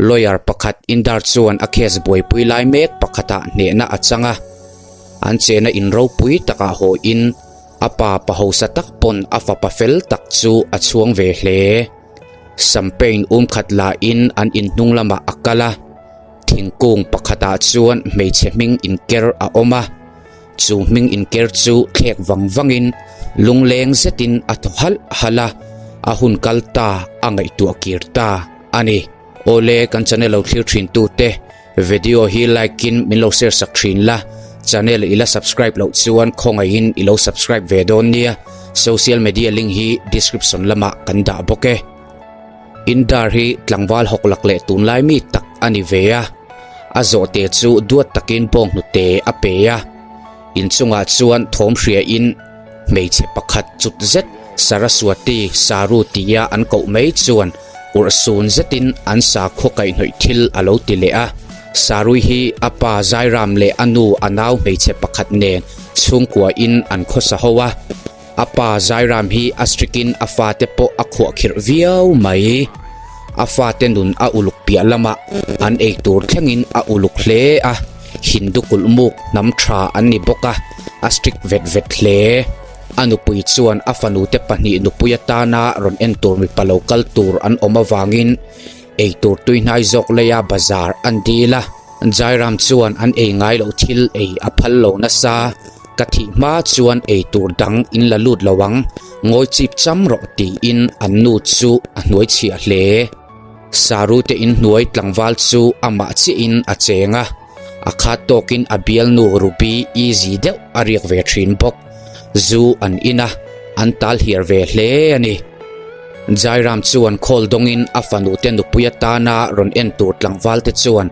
Lawyer pakhat Indar chuan a case buaipui lai mek pakhatah hnehna a chang a, an chena in ropui takah haw in a pa pa hausa tak pawn a fapa fel tak chu a chhuang ve hle. Champagne um khat la in an inhnung lamah a kal a, thingkung pakhatah chuan hmeichhe hming inker a awm a, chu hming inker chu thlek vang vangin lungleng zetin a thaw halh halh a, a hun kal ta a ngaihtuah kir ta a ni. Awle kan channel lo thlir thin tute video hi like in min lo share sak thin la, channel i la subscribe loh chuan khawngaihin i lo subscribe ve dawn nia, social media link hi description lamah kan dah bawk e. Indar hi tlangval hawk lak leh tunlai mi tak a ni ve a, a zawhte chu duat takin bawnghnute a pe a, inchungah chuan thawm hria in hmeichhe pakhat chut zet Saraswati Saru tia an koh mai chuan urhsun zetin an sakhaw kaihhnawih thil a lo ti leh a. Sarui hi a pa Zairam leh a nu a nau hmeichhe pakhat nen chhungkuain an khawsa ho a. A pa Zairam hi a strikin a fate pawh a khuahkhirh viau mai. A fate nun a uluk piah lamah an eitur thlengin a uluk hle a. Hindu kulhmuk hnam tha an ni bawk a, a strict vet vet hle. A nupui chuan a fanute pahnih nupui atana rawn en tur mipa lo kal tur an awm avangin eitur tuihnai zawk leia bazar an dil a. Jairam chuan an ei ngai loh thil ei a phal lo nasa, Ka thih hma chuan eitur dang in la lut lo ang, ngawi chip cham rawh tiin an nu chu a hnuaichhiah hle. Sarute inhnuai tlangval chu amah chiahin a cheng a, a khat tawkin a bialnu Ruby easy deuh a riak ve thin bawk. Zu an in a, an tal hiar ve hle a ni. Jairam chuan khawl dawngin a fanute nupui atana rawn en tur tlangvalte chuan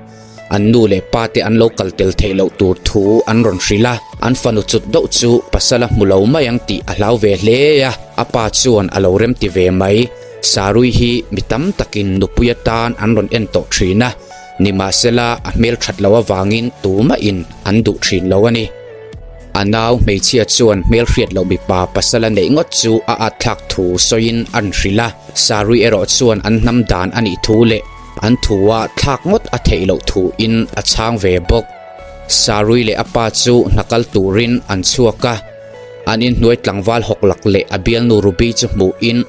an nu leh pate an lo kal tel theih loh tur thu an rawn hrilh a, an fanu chut deuh chu pasal a hmu lo mai ang tih a hlau ve hle a, a pa chuan a lo remti ve mai. Sarui hi mi tam takin nupui atan an rawn en tawh thin a, nimahsela a hmel that loh avangin tumahin an duh thin lo a ni. A nau hmeichhia chuan hmel hriat loh mipa pasal a neih ngawt chu a at thlak thu sawiin an hrilh a, Sarui erawh chuan an hnam dan a nih thu leh an thua thlak ngawt a theih loh thuin a chhang ve bawk. Sarui leh a pa chu hna kal turin an chhuak a, an inhnuai tlangval hawk lak leh a bialnu Ruby chu hmuhin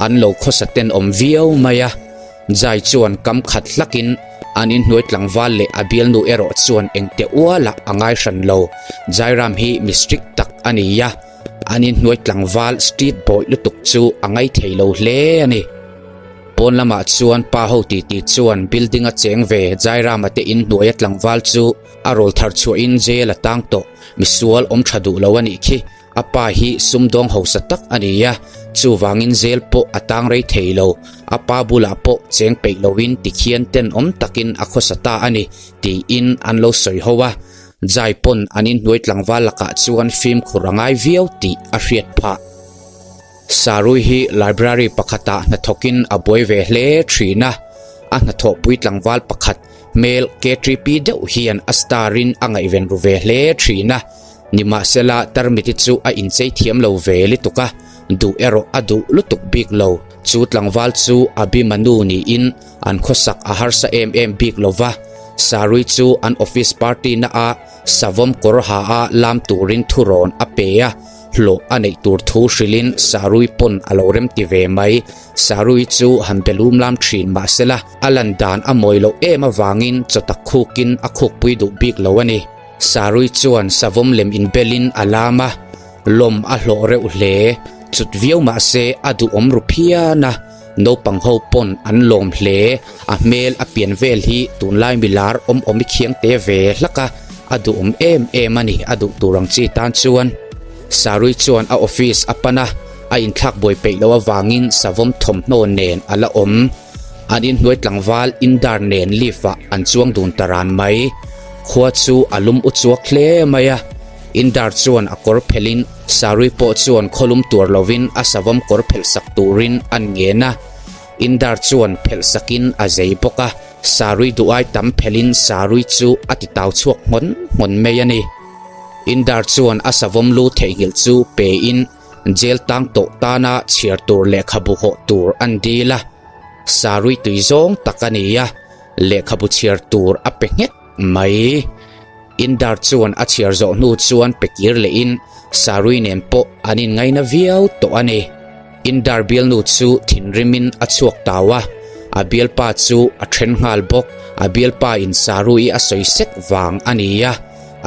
An lo khawsa tenawm viau mai a, Jai chuan kam khat hlakin an inhnuai tlangval leh a bialnu erawh chuan engte ualah a ngai hran lo. Jairam hi mi strict tak a ni a, an inhnuai tlangval street boy lutuk chu a ngai thei lo hle a ni. Pawn lamah chuan pa ho titi chuan building a cheng ve Jairama te inhnuaia tlangval chu a rawl thar chhuahin jail a tang tawh, misual awm tha duh lo a nih khi. A pa hi sumdawng hausa tak a ni a, chuvangin zel pawh a tang rei thei lo. A pa bulah pawh cheng peih loin tikhian tenawm takin a khawsa ta a ni, tiin an lo sawi ho a. Jai pawn an inhnuai tlangval lakah chuan fimkhur a ngai viau tih a hriat phah. Sarui hi library pakhatah hnathawkin a buai ve hle thin a, a hnathawhpui tlangval pakhat hmel KTP deuh hian a star-in a ngaihven ru ve hle thin a. Nimahsela, Tarmiti chu a inchei thiam lo ve lutuk a, duh erawh a duh lutuk bik lo. Chu tlangval chu Abhimanu niin an khawsak a harsa em em bik lo va, Sarui chu an office party na a savawm kawr ha a lam turin thurawn a pe a, hlawh a neih tur thu hrilhin Sarui pawn a lo remti ve mai. Sarui chu han be lum lam thin mahsela, a lan dan a mawi loh em avangin chawtak khukin a khukpui duh bik lo a ni. Sarui chuan savawm lem inbelin a lam a, lawm a hlawh reuh hle. Chut viau mah se a duhawm ru phian a, naupang ho pawn an lawm hle. A hmel a pian vel hi tunlai milar awm awm i khiang te ve hlak a, a duhawm em em a ni a duh tur ang chi tan chuan. Sarui chuan a office a pan a, a inthlak buai peih loh avangin savawm thawmhnaw nen a la awm. An inhnuai tlangval Indar nen lift ah an chuang dun ta ran mai. Khua chu a lum u chuak hle mai a. Indar chuan a kawr phelhin Sarui pawh chuan khawlum tuar lovin a savawm kawr phelh sak turin an ngen a. Indar chuan phelh sakin a zei bawk a. Sarui duh ai tam phelhin Sarui chu a ti tau chhuak nghawn nghawn mai a ni. Indar chuan a savawm lu theihnghilh chu pe in Jail tang tawh tana chhiar tur lehkhabu hawh tur an dil a, Sarui tui zawng tak a ni a. Lehkhabu chhiar tur a pe nghek mai. Indar chuan a chhiar zawh hnu chuan pe kir lehin Sarui nen pawh an inngaina viau tawh a ni. Indar bialnu chu thinrimin a chhuak tau a, a bialpa chu a then nghal bawk. A bialpa in Sarui a sawi sek vang a ni a,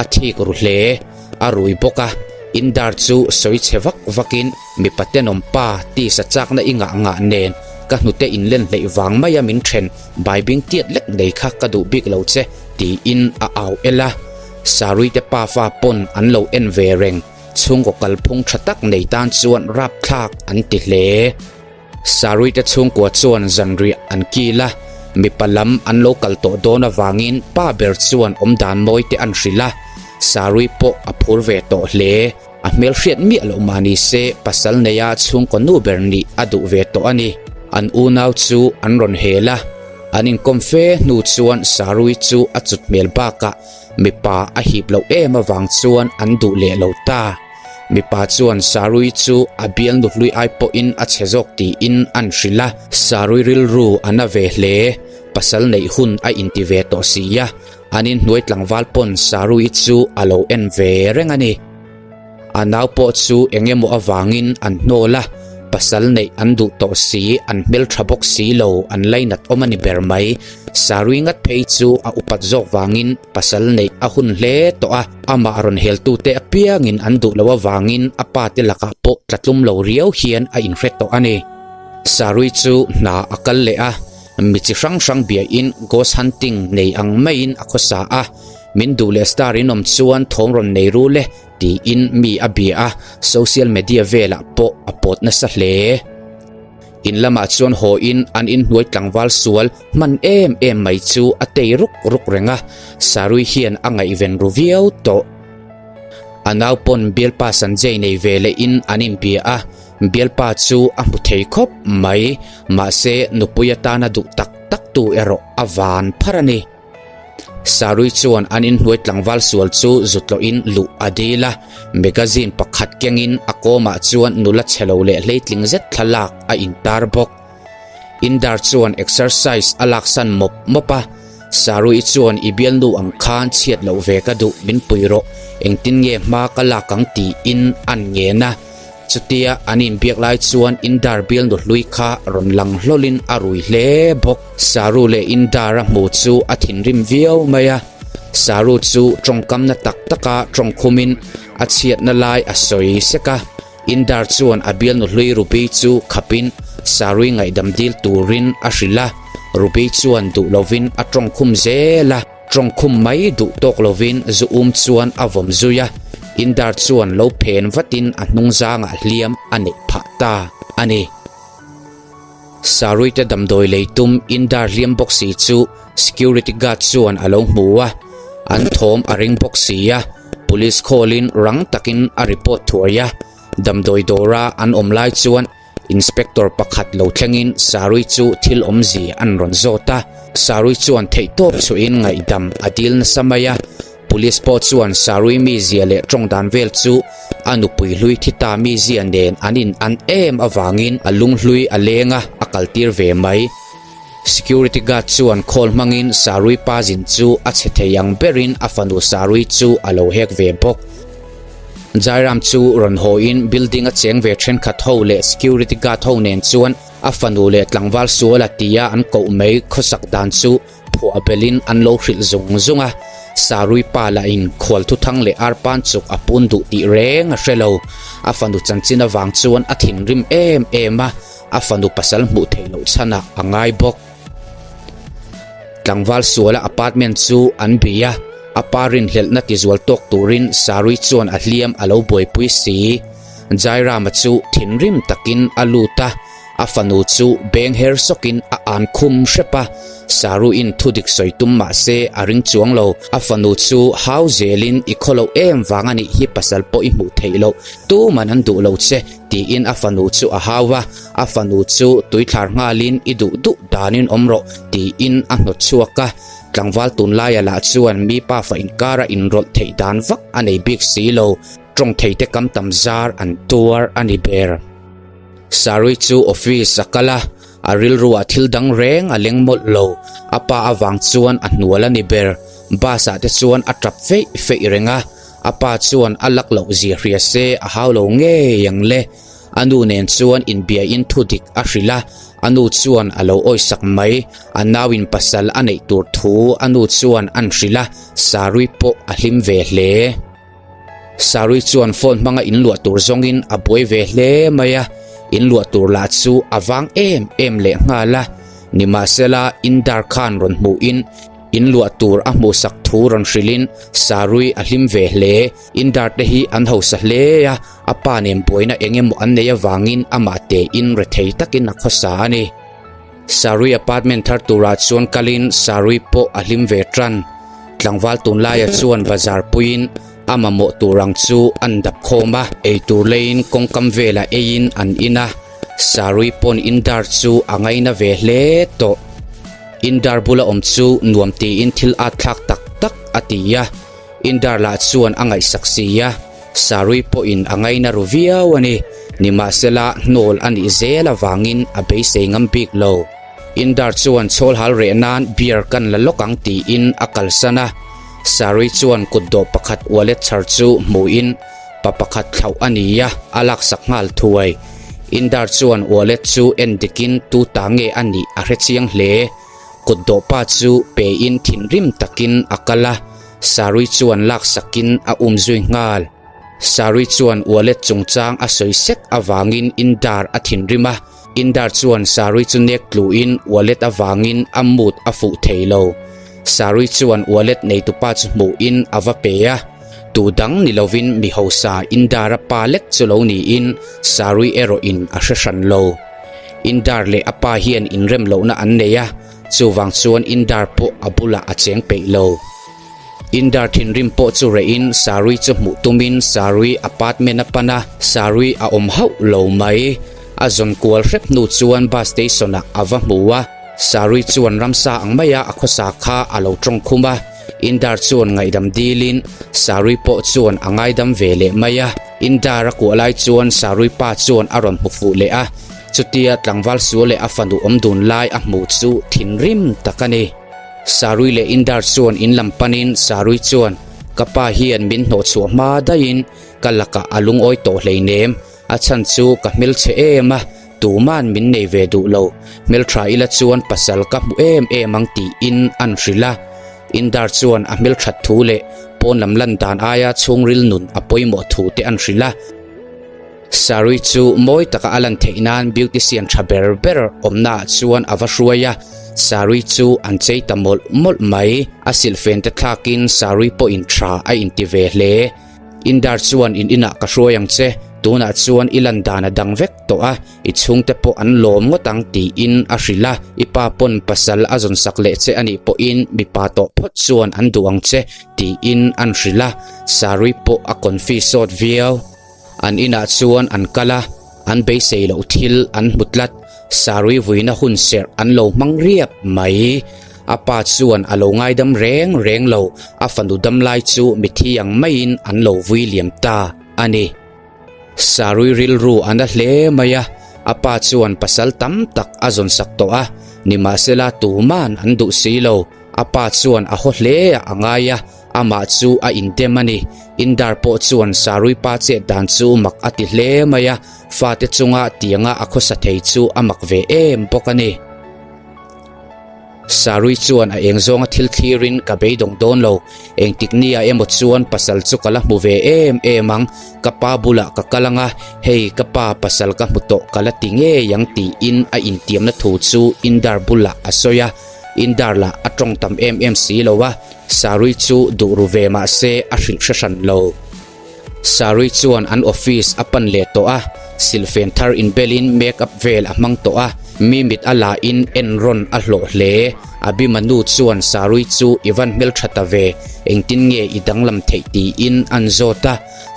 a thik ru hle. A rui bawk a, Indar chu sawi chhe vak vakin mipa tenawm pa tisa chakna i ngah ngah nen ka hnute inlen hleih vang maia min then Baibing tiat lek nei kha ka duh bik lo che tiin a au el a, Saruite pafa pawn an lo en ve reng, chhungkaw kalphung tha tak nei tan chuan rapthlak an ti hle. Saruite chhungkua chuan zanriah an kil a, mipa lam an lo kal tawh dawn avangin pa ber chuan awmdan mawi te an hrilh a, Sarui pawh a phur ve tawh hle. A hmel hriat miah loh mah ni se pasal neia chhungkaw nu ber nih a duh ve tawh a ni. An unau chu an rawn hel a, an inkawm fe hnu chuan Sarui chu a cut hmel bakah mipa a hip loh em avang chuan an duh leh lo ta. Mipa chuan Sarui chu a bialnu hlui ai pawhin a chhe zawk tiin an hrilh a, Sarui rilru a na ve hle. Pasal neih hun a inti ve tawh si a, An inhnuai tlangval pawn Sarui chu a lo en ve reng a ni. A nau pawh chu eng emaw avangin an hnawl a, pasal neih an duh tawh si, an hmeltha bawk si lo, an lainat awm a ni ber mai. Sarui ngat phei chu a upat zawk vangin pasal neih a hun hle tawh a, amah rawn heltute apiangin an duh loh avangin a pate lakah pawh tlatlum lo riau hian a inhre tawh a ni. Sarui chu hna a kal leh a. Mi chi hrang hrang biain ghost hunting nei ang maiin a khawsa a, min duh leh star in awm chuan thawm rawn nei rul e tiin mi a bia a, social media velah pawh a pawt nasa hle. In lamah chuan haw in an inhnuai tlangval sual hman em em mai chu a tei ruk ruk reng a, Sarui hian a ngaihven ru viau tawh. A nau pawn bialpa Sanjay nei ve leh in an inbia a, Bialpa chu a hmu thei khawp mai, mahse nupui atana duh tak tak tu erawh a van phar a ni. Sarui chuan an inhnuai tlangval sual chu zutlawhin luh a dil a, magazine pakhat kengin a kawmah chuan nula chhe lo leh hleitling zet thlalak a intar bawk. Indar chuan exercise a laksan mawp mawp a, Sarui chuan i bialnu ang khan chhiat loh ve ka duh min pui rawh, engtin nge hma ka lak ang tiin an ngen a. Chutia an inbiak lai chuan Indar bialnu hlui kha rawn lang hlawlin a rui hle bawk. Saru leh Indar a hmu chu a thinrim viau mai a, Saru chu tawngkamna tak taka tawngkhumin a chhiatna lai a sawi sek a. Indar chuan a bialnu hlui Ruby chu khapin Sarui ngaihdam dil turin a hrilh a, Ruby chuan duh lovin a tawngkhum zel a. Tawngkhum mai duh tawk lovin zu um chuan a vawm zui a, Indar chuan lo phen vatin a hnung zangah hliam a neih phah ta a ni. Saruite damdawi lei tum Indar hliam bawk si chu Security guard chuan a lo hmu a, an thawm a ring bawk si a, Police call-in rang takin a report thuai a, damdawi dawra an awm lai chuan Inspector pakhat lo thlengin Sarui chu thil awmzi an rawn zawt a, Sarui chuan theihtawp chhuahin ngaihdam a dil nasa mai a, Police pawh chuan Sarui mizia leh tawng dan vel chu a nupui hlui thi ta mizia nen an in an em avangin a lunghlui a leng a, a kaltir ve mai. Security guard chuan khawl hmangin Sarui pa zin chu a chhe thei ang berin a fanu Sarui chu a lo hek ve bawk. Jairam chu rawn hawiin building a cheng ve thenkhat ho leh security guard ho nen chuan a fanu leh tlangval sual a tia an koh mai khawsak dan chu phuah belin an lo hrilh zung zung a. Sarui pa lahin khual thuthang leh arpan chuk a pun duh tih reng a hre lo. A fanu chanchin avang chuan a thinrim em em a. A fanu pasal hmuh theih loh chhanah a ngai bawk. Tlangval suala apartment chu an bei a, a pa rinhlelhna tizual tawk turin Sarui chuan a hliam a lo buaipui si. Jairama chu thinrim takin a lut a, a fanu chu beng her sawkin a an khum hrep a, Saruiin thudik sawi tum mah se a ring chuang lo. A fanu chu hau zelin i khaw loh em vang a nih hi pasal pawh i hmuh theih loh, tuman an duh lo che. Tiin a fanu chu a hau a, a fanu chu tuithlar nghalin i duh duh danin awm rawh tiin a hnawt chhuak a. Tlangval tunlaia lah chuan mi pafa inkara inrawlh theih dan vak a nei bik si lo, tawng theite kam tam zar an tuar a ni ber. Sarui chu office a kal a. A rilruah thil dang reng a leng mawlh lo. A pa avang chuan a hnual a ni ber. Bus ah te chuan a tap feih feih reng a. A pa chuan a lak loh zia hria se a hau lo ngei ang le. A nu nen chuan inbiain thu dik a hrilh a, a nu chuan a lo awisak mai. A nauin pasal a neih tur thu a nu chuan an hrilh a, Sarui pawh a hlim ve hle. Sarui chuan phone hmanga inluah tur zawngin a buai ve hle mai a, inluah tur lah chu a vang em em leh nghal a. Nimahsela, Indar khan rawn hmuhin inluah tur a hmuhsak thu rawn hrilhin Sarui a hlim ve hle. Indar te hi an hausa hle a, a pa nen buaina eng emaw an neih avangin amah tein rethei takin a khawsa a ni. Sarui apartment thar turah chuan kalin Sarui pawh a hlim ve tan. Tlangval tunlaia chuan bazar puiin a mamawh tur ang chu an dap khawm a, eitur leiin kawngkam velah eiin an in a, Sarui pawn Indar chu a ngaina ve hle tawh. Indar bula awm chu nuam tiin thil at thlak tak tak a ti a. Indar lah chuan a ngaihsak si a, Sarui pawhin a ngaina ru viau a ni. Nimahsela, hnawl a nih zel avangin a beisei ngam bik lo. Indar chuan chhawl hal reh nan beer kan la lawk ang tiin a kalsan a. Sarui chuan kutdawh pakhat wallet chhar chu hmuhin pa pakhat thlauh a ni a, a laksak nghal thuai. Indar chuan wallet chu en dikin tu ta nge a nih a hrechiang hle. Kutdawh pa chu pein thinrim takin a kal a. Sarui chuan laksakin a um zui nghal. Sarui chuan wallet chungchang a sawi sek avangin Indar a thinrim a, Indar chuan Sarui chu nek tluin wallet avangin a mood a fuh thei lo. Sarui chuan wallet neitupa chu hmuhin a va pe a, tu dang ni lovin mi hausa Indara pa lek chu lo niin Sarui erawhin a hre hran lo. Indar leh a pa hian inrem lohna an nei a, Chuvang chuan Indar pawh a bulah a cheng peih lo. Indar thinrim pawh chu rehin Sarui chu hmuh tumin Sarui apartment a pan a, Sarui a awm hauh lo mai. A zawn kual hrep hnu chuan bus station ah a va hmu a, Sarui chuan ramsa ang maia a khawsa kha a lo tawng khum a. Indar chuan ngaihdam dilin Sarui pawh chuan a ngaidam ve leh mai a. Indar a kuah lai chuan Sarui pa chuan a rawn hmu fuh leh a. Chutia tlangval sual leh a fanu awm dun lai a hmuh chu thinrim tak a ni. Sarui leh Indar chuan in lam panin Sarui chuan, Ka pa hian min hnawhchhuah hma daihin ka lakah a lungawi tawh hleinem, a chhan chu ka hmelchhe em a, tuman min nei ve duh lo, hmeltha ila chuan pasal ka hmu em em ang tiin an hrilh a. Indar chuan a hmelthat thu leh pawn lam lan dan aia chhungril nun a pawimawh thu te an hrilh a. Sarui chu mawi taka a lan theih nan beautician tha ber ber awmna ah chuan a va hruai a, Sarui chu an chei ta mawlh mawlh mai. A silhfen te thlakin Sarui pawhin tha a inti ve hle. Indar chuan in inah ka hruai ang che, tunah chuan i lan dan a dang vek tawh a, i chhungte pawh an lawm ngawt ang tiin a hrilh a, i pa pawn pasal a zawn sak leh che anih pawhin mipa tawh phawt chuan an duh ang che tiin an hrilh a, Sarui pawh a confi sawt viau. An inah chuan an kal a, an beisei loh thil an hmu tlat. Sarui vuina hun serh an lo hmang riap mai. A pa chuan a lo ngaidam reng reng lo, a fanu damlai chu mithi ang maiin an lo vui liam ta a ni. Sarui rilru a na hle mai a, a pa chuan pasal tam tak a zawnsak tawh a, nimahsela tuman an duh si lo. A pa chuan a haw hle a a ngai a, amah chu a indem a ni. Indar pawh chuan Sarui pa chet dan chu mak a ti hle mai a, fate chunga tianga a khawsa thei chu a mak ve em bawk a ni. Sarui chuan a eng zawnga thil thlirin ka beidawng dawn lo, engtik nia emaw chuan pasal chu ka la hmu ve em em ang, ka pa bulah ka kal ang a, hei ka pa pasal ka hmu tawh ka la ti ngei ang tiin a intiamna thu chu Indar bulah a sawi a. Indar lah a tawng tam em em si lo a, Sarui chu duh ru ve mah se a hrilh hre hran lo. Sarui chuan an office a pan leh tawh a, silhfen thar inbelin make up vel a hmang tawh a, mi mit a la in en rawn a hlawh hle. Abhimanu chuan Sarui chu i van hmeltha ta ve, engtin nge i danglam theih tiin an zawt a.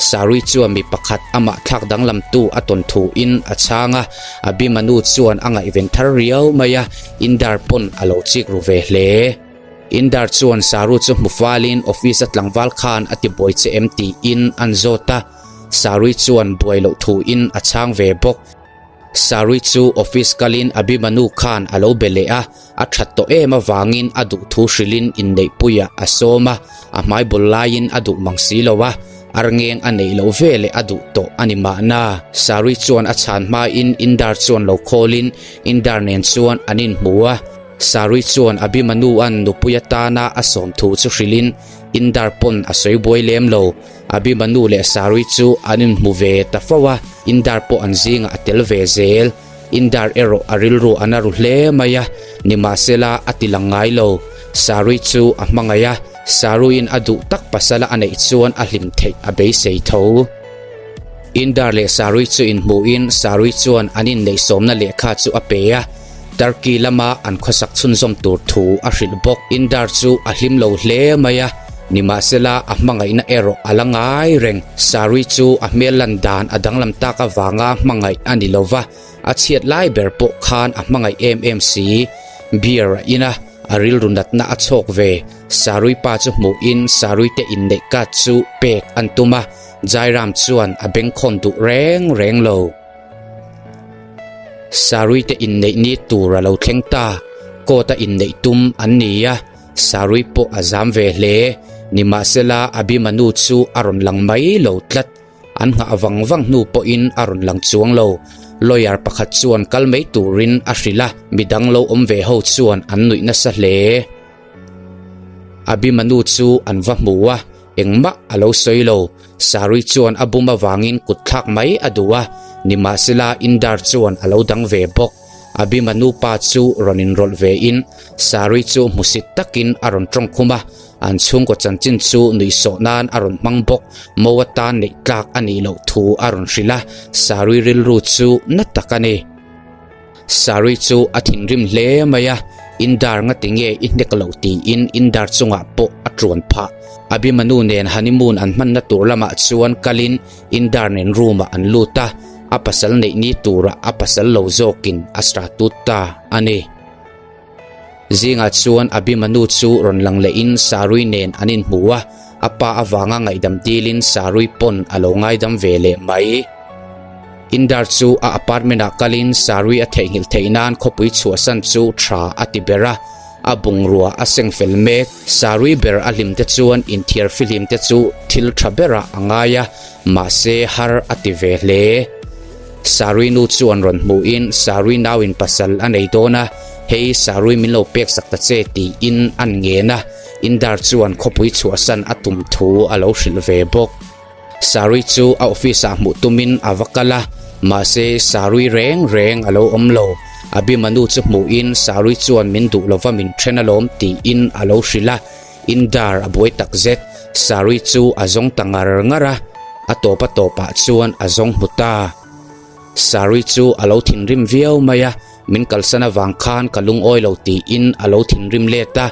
Sarui chuan mi pakhat amah thlak danglamtu a tawn thuin a chhang a, Abhimanu chuan a ngaihven thar riau mai a, Indar pawn a lo chik ru ve hle. Indar chuan Saru chu hmu falin office a tlangval khan a ti buai che em tiin an zawt a, Sarui chuan buai loh thuin a chhang ve bawk. Sarui chu office kalin Abhimanu khan a lo be leh a, a that tawh em avangin a duh thu hrilhin inneihpuiah a sawm a, a hmai bul laiin a duh mang si lo a, arngeng a neih loh veleh a duh tawh a ni mahna. Sarui chuan a chhan hmain Indar chuan lo khawlin Indar nen chuan an inhmu a, Sarui chuan Abhimanu-a'n nupui atana a sawm thu chu hrilhin Indar pawn a sawi buai lem lo. Abhimanu leh Sarui chu an inhmu ve ta fo a, Indar pawh an zingah a tel ve zel. Indar erawh a rilru a na ru hle mai a, nimahsela a ti lang ngai lo. Sarui chu a hmangaih a, Saruiin a duh tak pasala a neih chuan a hlim theih a beisei tho. Indar leh Sarui chu inhmuhin Sarui chuan an inneihsawmna lehkha chu a pe a, Turkey lama an khawsak chhunzawm tur thu a hrilh bawk. Indar chu a hlim lo hle mai a, nimahsela a hmangaihna erawh a la ngai reng. Sarui chu a hmel lan dan a danglam tak avanga hmangaih a ni lo va, a chhiat lai ber pawh khan a hmangaih em em si. Beer a in a, a rilru natna a chhawk ve. Sarui pa chu hmuhin Sarui te inneih kat chu pek an tum a, Jairam chuan a bengkhawn duh reng reng lo. Sarui te inneih ni tur a lo thleng ta, court a inneih tum an ni a, Sarui pawh a zam ve hle. Nimahsela Abhimanu chu a rawn lang mai lo tlat, an nghah vang vang hnu pawhin a rawn lang chuang lo. Lawyer pakhat chuan kal mai turin a hrilh a, midang lo awm ve ho chuan an nuih nasa hle. Abhimanu chu an va hmu a, Engmah a lo sawi lo. Sarui chuan a bum avangin kut thlak mai a duh a, nimahsela Indar chuan a lo dang ve bawk. Abhima nupa chu rawn inrawlh vein Sarui chu hmusit takin a rawn tawng khum a, an chhungkaw chanchin chu nuihsawh nan a rawn hmang bawk. Mo atan neih tlak a nih loh thu a rawn hrilh a, Sarui rilru chu na tak a ni. Sarui chu a thinrim hle mai a, Indar ngati nge i hnek loh tiin Indar chungah pawh a tuan phah. Abhimanu nen honeymoon an hmanna tur lamah chuan kalin Indar nen room ah an lut a, a pasal neih ni turah a pasal lo zawkin a stratut ta a ni. Zingah chuan Abhimanu chu rawn lang lehin Sarui nen an inhmu a, a pa avanga ngaihdam dilin Sarui pawn a lo ngaidam ve leh mai. Indar chu a apartment ah kalin Sarui a theihnghilh theih nan khawpui chhuahsan chu tha a ti ber a, a bungrua a seng fel mek. Sarui ber a hlim te chuan inthiar fihlim te chu thil tha berah a ngai a, mahse har a ti ve hle. Sarui nu chuan rawn hmuhin Sarui nauin pasal a nei dawn a, hei Sarui min lo pek sak ta che tiin an ngen a, Indar chuan khawpui chhuahsan a tum thu a lo hrilh ve bawk. Sarui chu a office ah hmuh tumin a va kal a, mahse Sarui reng reng a lo awm lo. Abhimanu chu hmuhin Sarui chuan min duh lova min then alawm tiin a lo hrilh a, Indar a buai tak zet. Sarui chu a zawng ta ngar ngar a, a tawp a tawpah chuan a zawng hmu ta. Sarui chu a lo thinrim viau mai a, min kalsan avang khan ka lungawi lo tiin a lo thinrim let a.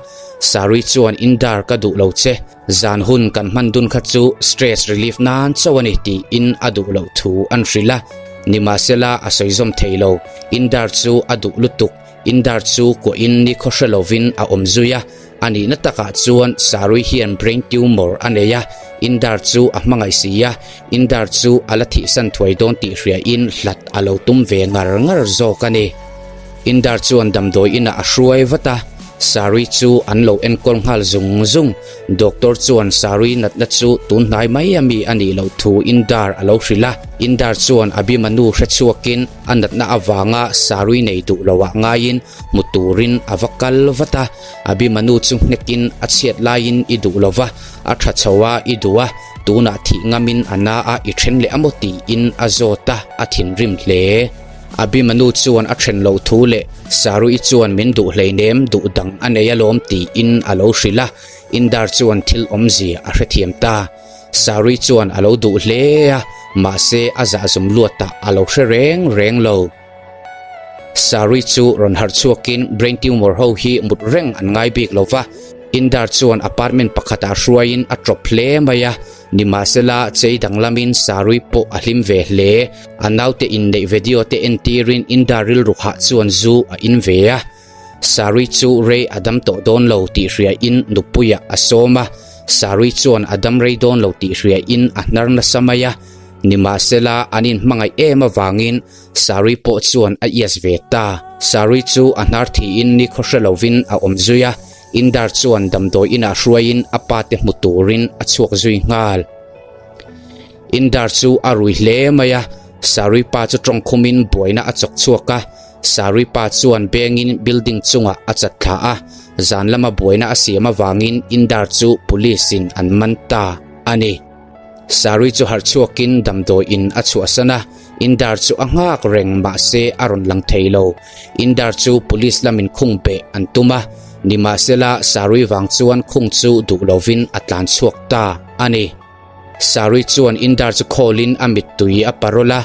Sarui chuan Indar ka duh lo che, zan hun kan hman dun kha chu stress relief nan chauh a ni tiin a duh loh thu an hrilh a. Nimahsela a sawi zawm thei lo, Indar chu a duh lutuk. Indar chu kuahin nikhaw hre lovin a awm zui a, a nihna takah chuan Sarui hian brain tumor a nei a, Indar chu a hmangaih si a, Indar chu a la thihsan thuai dawn tih hriain hlat a lo tum ve ngar ngar zawk a ni. Indar chuan damdawi inah a hruai vat a, Sarui chu an lo enkawl nghal zung zung. Doctor chuan Sarui natna chu tun hnai mai ami a nih loh thu Indar a lo hrilh a, Indar chuan Abhimanu hrechhuakin A natna avanga sarui nei duh loah ngaiin hmu turin a va kal vat a, Abhimanu chu hnekin a chhiat laiin i duh lo va, a tha chho a i duh a, tunah thih ngamin a na a i then leh a maw tiin a zawt a, a thinrim hle. Abhimanu chuan a then loh thu leh Sarui chuan min duh hleinem duh dang a nei alawm tiin a lo hrilh a, Indar chuan thil awmzia a hrethiam ta. Sarui chuan a lo duh hle a, mahse a zahzum luatah a lo hre reng reng lo. Sarui chu rawn harh chhuakin brain tumor ho hi mut reng an ngai bik lo va, Indar chuan apartment pakhatah hruaiin a tawp hle mai a, nimahsela chei danglamin Sarui pawh a hlim ve hle. A naute inneih video te entirin Indar rilru hah chuan zu a in ve a. Sarui chu rei a dam tawh dawn lo tih hriain nupuiah a sawm a, Sarui chuan a dam rei dawn lo tih hriain a hnar nasa mai a. Nimahsela, an inhmangaih em avangin Sari pawh chuan a ias ve ta. Sari chu a hnar thiin nikhaw hre lovin a awm zui a, Indar chuan damdawi inah hruaiin a pate hmu turin a chhuak zui nghal. Indar chu a rui hle mai a, Sari pa chu tawngkhumin buaina a chawk chhuak a, Sari pa chuan bengin building chungah a chat thla a, zan lama buaina a siam avangin Indar chu police in an man ta a ni. Sari chu harh chhuakin damdawi in a chhuahsan a, Indar chu a nghak reng mahse a rawn lang thei lo. Indar chu police lamin khung beh an tum a, nimahsela Sari vang chuan khung chu duh lovin a tlan chhuak ta a ni. Sari chuan Indar chu khawlin a mittui a parol a,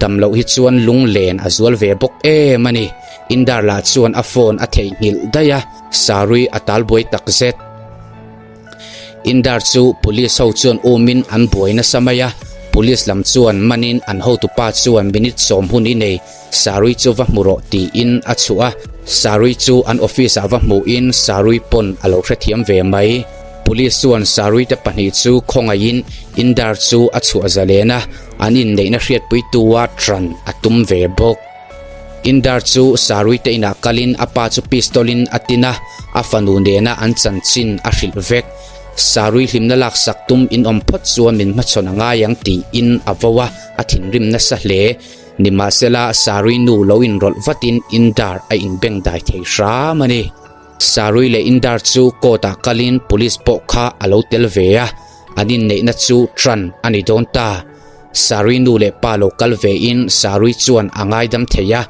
dam loh hi chuan lunglen a zual ve bawk em a ni. Indar lah chuan a phone a theihnghilh daih a, Sari a talbuai takzet. Indar chu police ho chuan umin an buai nasa mai a, police lam chuan manin an hotupa chuan minute sawm hun i nei, Sarui chu va hmu rawh tiin a chhuah a, Sarui chu an office ah va hmuhin Sarui pawn a lo hrethiam ve mai. Police chuan Sarui te pahnih chu khawngaihin Indar chu a chhuah zalen a, an inneihna hriatpuitu-a tran a tum ve bawk. Indar chu Sarui te inah kalin a pa chu pistol in a tin a, a fanu nena an chanchin a hrilh vek. Sarui hlimna laksak tum in awm phawt chuan min hmachhawn a ngai ang tiin a vo a, a thinrim nasa hle. Nimahsela Sarui nu lo inrawlh vatin Indar a inbengdai thei hram a ni. Sarui leh Indar chu court ah kalin police pawh kha a lo tel ve a, an inneihna chu tran a ni dawn ta. Sarui nu leh pa lo kal vein Sarui chuan a ngaidam thei a,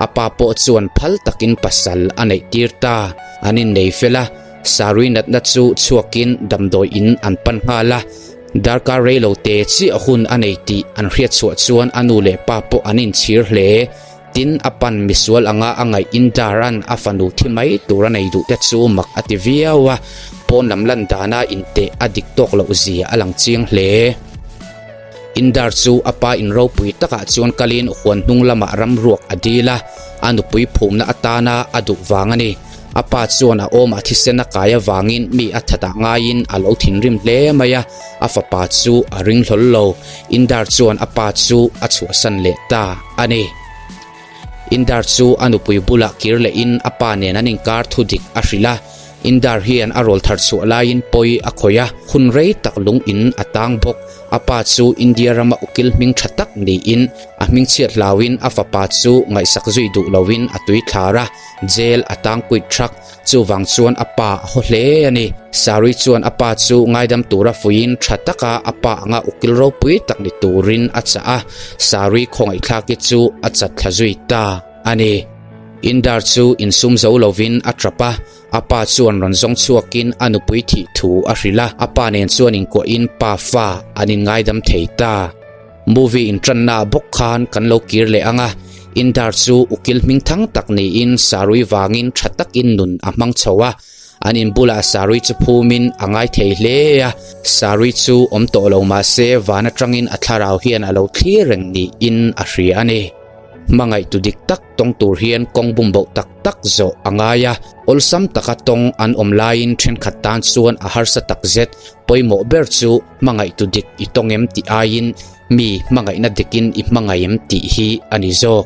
a pa pawh chuan phal takin pasal a neih tir ta. An innei fel a, Sarui natna chu chhuakin damdawi in an pan nghal a, darkar rei lo te chiah hun a nei tih an hriat chhuah chuan a nu leh pa pawh an inchhir hle. Tin, a pan misual anga a ngaih Indar-a'n a fanu thi mai tur a nei duh te chu mak a ti viau a, pawn lam lan dana inteh a dik tawk loh zia a lang chiang hle. Indar chu a pa in ropui takah chuan kalin huan hnung lamah ramruak a dil a, a nupui phumna atana a duh vang a ni. A pa chuan a awmah thisen a kai avangin mi a thatah ngaiin a lo thinrim hle mai a, a fapa chu a ring hlawl lo. Indar chuan a pa chu a chhuahsan leh ta a ni. Indar chu a nupui bulah kir lehin a pa nen an inkar thu dik a hrilh a. Indar hian a rawl thar chhuah laiin pawi a khawih a, hun rei tak lung in a tang bawk. A pa chu India rama ukil hming tha tak niin a hming chhiat hlauin a fapa chu ngaihsak zui duh loin a tui thlar a, jail a tang kuit thak. Chuvang chuan a pa a haw hle a ni. Sari chuan a pa chu ngaidam tura fuiin tha taka a pa anga ukil ropui tak ni turin a chah a, Sari khawngaihthlaki chu a chat thla zui ta a ni. Indar chu insum zo lovin a tap a, a pa chuan rawn zawng chhuakin a nupui thih thu a hrilh a, a pa nen chuan inkuahin pa fa an inngaidam thei ta. Movie inṭanna bawk khan kan lo kir leh ang a, Indar chu ukil hming thang tak niin Sarui vangin ṭha takin nun a hmang chho a, an in bulah Sarui chu phumin a ngai thei hle a, Sarui chu awm tawh lo mah se van aṭangin a thlarau hian a lo thlir reng niin a hria a ni. Hmangaihtu dik tak tawng tur hian kawng bumboh tak tak zawh a ngai a, awlsam taka tawng an awm laiin ṭhenkhat tan chuan a harsa takzet. Pawimawh ber chu hmangaihtu dik i tawng em tih aiin mi hmangaihna dikin i hmangaih em tih hi a ni zawk.